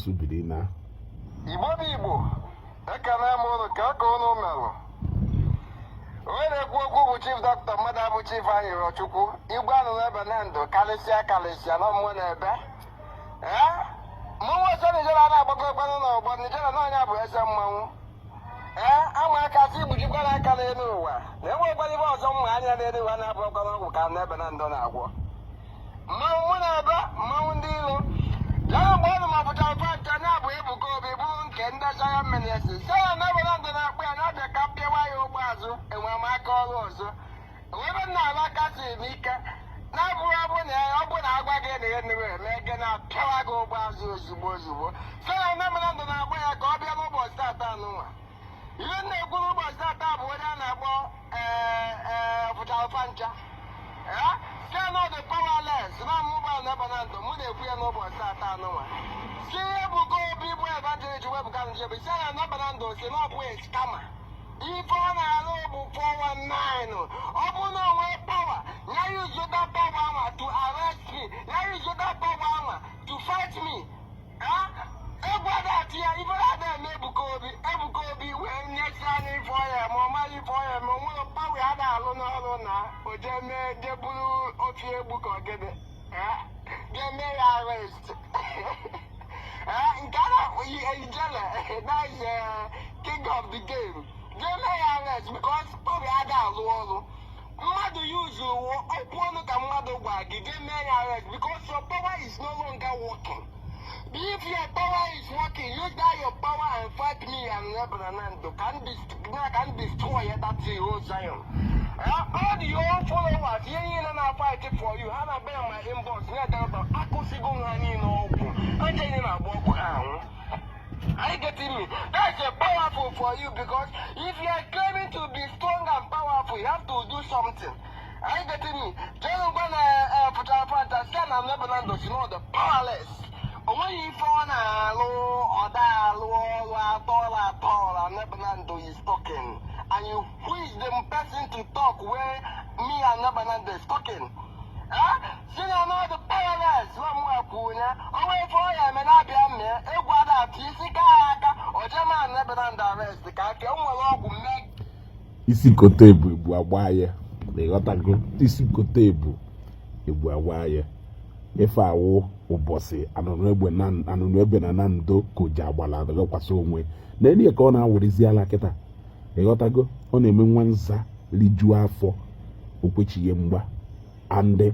Subiri na. Igbo bụ Igbo, ekene m ụnụ. Ka ụnụ melụ? Onye na-ekwu okwu bụ Chief Dọkịta mmadụ abụ Chief Anyịrọchukwu Igwe anụrụ ebe na ndụ karịsịa karịsịa na mmụọ na-ebe. Ee, mmanwụ ọzọ Nijera na-agbago ekwenụ n'ọgbọ Nijera na ọnya bụ eze mmanwụ. Ee, ama aka sị igbujikwara aka n'elu ụwa na enwekwara ibe ọzọ mma anya n'elu ụwa na-abụ ọkọrọ ọgwụ ka n'ebe na ndụ na-agwọ mmanwụ mụ na-ebe mmanwụ ndị ilo ya. Mgbe ọnụ ma pụtara fanta na-abụ Ebuka Obi bụ nke ndị Zion Ministry si ya na ebe na ndụ na-akpụ ya na-abịa ka pịawa ya ụgbọ azụ. Enwere m aka ọrụ ọzọ ebe m na-alụ aka siri m ike na-abụrụ abụ na ọ bụ na agwa gị na ihe nụrụ eme gị na-apịawa gị ụgbọ azụ ozugbo ozugbo. Si ya na ebe na ndụ na-agba ya ka ọ bịa n'ụbọchị tata anụnwa. Ihe m na-ekwu n'ụbọchị tata bụ onye a na-akpọ ee pụtara fancha si na ọ dị powerless na mmụba na ebe na ndụ mụ na-ekwu ya n'ụbọchị tata anụnwa. Si Ebuka Obi bụ evangelist wepụka njebe si ya na ebe na ndụ si na ọ bụ kama ife ọ na-alụ bụ 419. Ọ bụ na o nwee power ya, use that power anwa to arrest me, ya use that power anwa to fight me. Egwu ada ya ife na-ada eme Ebuka Obi. Ebuka Obi wee nyesi anya ife ọ ya ma ọ maghị ife ọ ya ma o nwere power ya na-alụ n'ọrụ na o jee mee jee buru ofi egbu ka ogede jee mee ya arrest. Nke a na-akpọ Ijele, that's king of the game, jee mee ya arrest because obi ada alụ ọrụ mmadụ yuzu okwu ọnụ ka mmadụ gwa gị jee mee ya arrest because your power is no longer working. If your power is working, use that your power and fight me and Reverend can destroy that whole Zion. All the old followers, ihe niile na-fight for you, ha na-abịa my inbox na-edebe akụsigo ha niile ọgwụ ha niile na-agba ọgwụ ha anwụ. Are you getting me? That's a powerful for you because if you are claiming to be strong and powerful, you have to do something. Are you getting me? Jenu gwa na pụtara fanta sị na Lebanon si na the powerless. O nweghị ife ọ na-alụ, ọ da-alụ ọrụ atọla atọla. Lebanon is talking. And you, who is the person to talk where me and Lebanon is talking? Si na no the powerless nwa m kwuru ya ọnwa ife ọ ya eme na-abịa mee egwu ada atụ isi ka ya aka ojema Lebanon arrest ka aka o nwere ọgwụ mee. Isi kote ebu, ebu agba ya. Ịghọtago? Isi kote ebu, ebu agba ya. Ife awụ ụbọchị anụnụ egbe na anụnụ egbe na nando ka o ji agbala adọgakwasị onwe na enyi ka ọ na-awụrịzi ala kịta. Ịghọtago? Ọ na-eme nwa nza rijuo afọ okwechighị mgba andị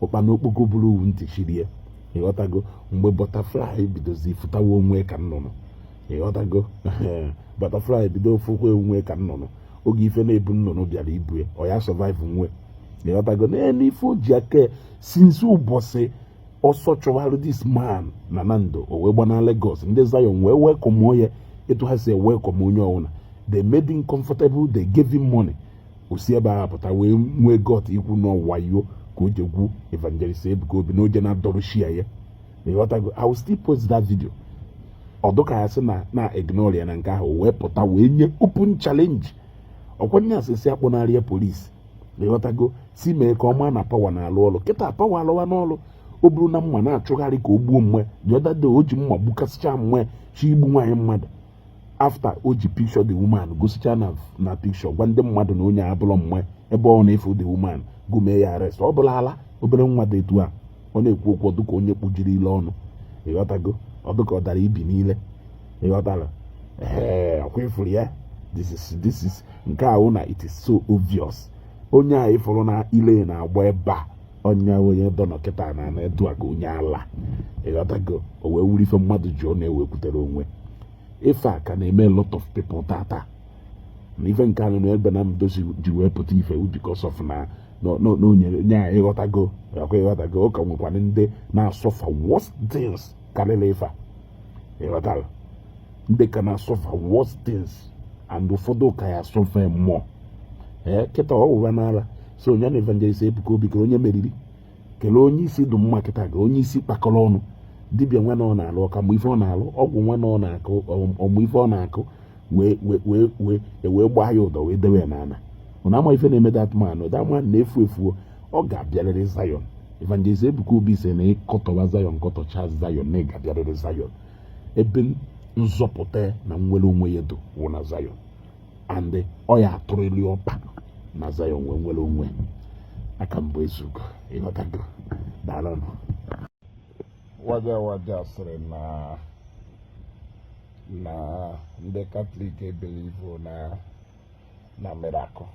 ụkpana okpoko buru owu ntị chirie. Ịghọtago? Mgbe butterfly bidozi fụtawa onwe ka nnụnụ, ịghọtago, butterfly bido fụkwa onwe ka nnụnụ oge ife na-ebu nnụnụ bịara ibue ọ ya survive nwe. Ịghọtago? N'elu ife o ji aka since ụbọchị ọsọ chụwarụ this man na Nando, o wee gbana Lagos. Ndị Zion wee welcome ya etu ha si welcome onye ọbụla. They made him comfortable, they gave him money. O si ebe ahụ pụta wee nwee gut ikwu n'ọwayo ka o jegwu Evangelist Ebuka Obi na oje na-adọrọ shia ya. Ịghọtago? I will still post that video. Ọ dụka ya sị na na ignore ya na nke ahụ wee pụta wee nye open challenge ọkwanye asịsị akpọnarị ya polisi. Ịghọtago? Si mee ka ọ maa na power na-alụ ọrụ kịta. Power alụwa n'ọrụ. O buru na mma na-achụgharị ka o gbuo mma. The other day o ji mma gbukasịcha mma chi igbu nwaanyị mmadụ after o ji picture the woman gosicha na picture gwa ndị mmadụ na onye abụrọ mma ebe ọ na-efu the woman gụmee ya arrest. Ọ bụla ala obere nwa dị etu a ọ na-ekwu okwu ọdụka onye kpujiri ile ọnụ. Ịghọtago? Ọdụka ọ dara ibi niile. Ịghọtara? Ee, ọkwa ịfụrụ ya. This is nke ahụ na it is so obvious. Onye a ịfụrụ na ile na-agba ebe a onye onye dọ kịta na na etu a ka onye ala. Ịghọtago? O wee wuru ife mmadụ ji ọ na-ewekwutere onwe. Ife a ka na-eme a lot of people tata na ife nke anụ na ebe na mdozi ji wee pụta ife because of na na onye nye a. Ịghọtago? Akwa ịghọtago? Ọ ka nwekwana ndị na-asuffer worst things karịrị ife a. Ịghọtara? Ndị ka na-asuffer worst things and ụfọdụ ka ya asuffer mmụọ. Ee, kịta ọ wụwa n'ala so onye na Evangelist Ebuka Obi kere onye meriri kelee onye isi dị mma kịta ga onye isi kpakọrọ ọnụ dibịa nwa na ọ na-alụ ọka mgbe ife ọ na-alụ ọgwụ nwa na ọ na-akụ ọmụ ife ọ na-akụ wee wee wee wee wee gbaa ya ụdọ wee dewe ya n'ala. Ụna ama ife na-eme that man. That man na-efu efu. Ọ ga-abịarịrị Zion. Evangelist Ebuka Obi sị na ịkọtọwa Zion, kọtọcha Zion, na ị ga-abịarịrị Zion. Ebe nzọpụta na nnwere onwe ya do wụ na Zion, and ọ ya atụrịrị ọpa na Zion wee nwere onwe. Aka mbụ ezugo, ịghọtago? Daalụnụ. Waja waja sịrị na ndị Katọlik ebelieve na miracle,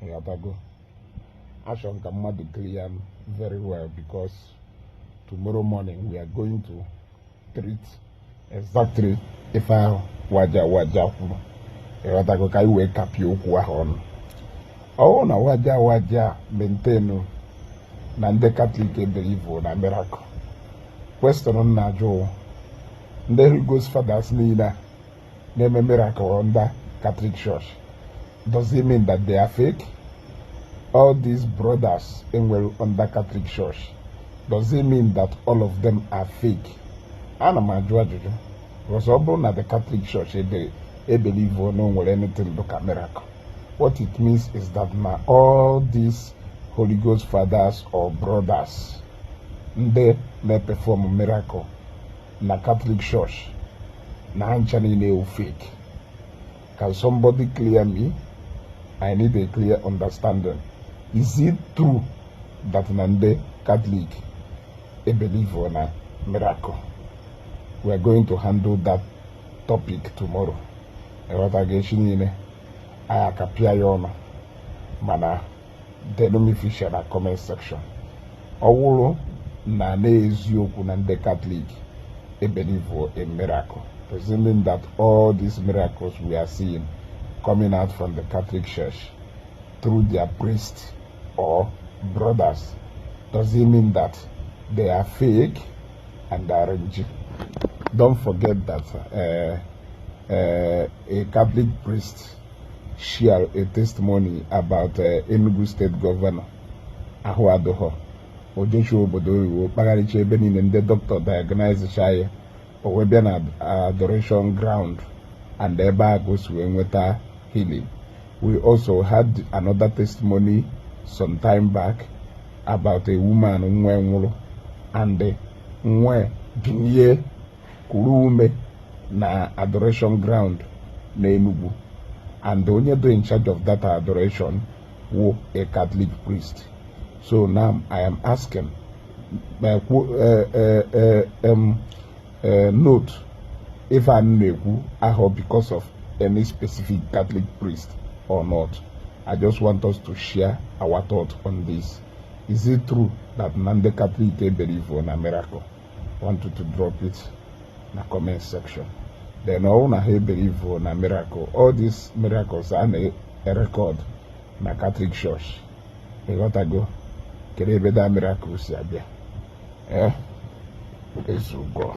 ịghọtago? Achọ ka mmadụ clear am very well, because tomorrow morning we are going to treat exactly ife ahụ waja waja kwuru, ịghọtago? Ka anyị wee kapịa okwu ahụ ọnụ. Ọwụ na waja waja maintain na ndị Katọlik ebelieve na miracle, question m na-ajụ, ndị Holy Ghost Fathers niile a na-eme miracle under Catholic Church, does it mean that they are fake? All these brothers enwere under Catholic Church, does it mean that all of them are fake? Ana m ajụ ajụjụ, because ọ bụrụ na the Catholic Church ebelieve na o nwere anything look at miracle, what it means is that na all these Holy Ghost Fathers or brothers ndị na-perform miracle na Catholic Church, na ha ncha niile ewu fake. Can somebody clear me? I need a clear understanding. Is it true that na ndị Catholic ebelieve na miracle? We are going to handle that topic tomorrow, ịghọtago? Echi niile anyị akapịa ya ọnụ, mana denu m ife na comment section. Ọ wụrụ na n'eziokwu na ndị Catholic ebelieve in miracle, presuming that all these miracles we are seeing coming out from the Catholic Church through their priests or brothers, does it mean that they are fake and are arranged? Don't forget that a Catholic priest share a testimony about Enugu State Governor ahụ adụghọ ojechi obodo oyibo, kpagharịcha ebe niile, ndị dọkịta diagnose ya, o wee bịa na adoration ground, and ebe a ka o si wee nweta healing. We also had another testimony some time back about a woman nwe nwụrụ, and nwe binye kuru ume na adoration ground na Enugu, and onye do in charge of that adoration wụ a Catholic priest. So now I am asking, note, if a na-ekwu ahụ because of any specific Catholic priest or not, I just want us to share our thought on this. Is it true that na ndị Catholic believe na miracle? I want you to drop it na comment section. Then ọ na ha believe na miracle, all these miracles a na-record na Catholic Church, ịghọtago? Kedu ebe that miracle si abịa? Eh, ezugo.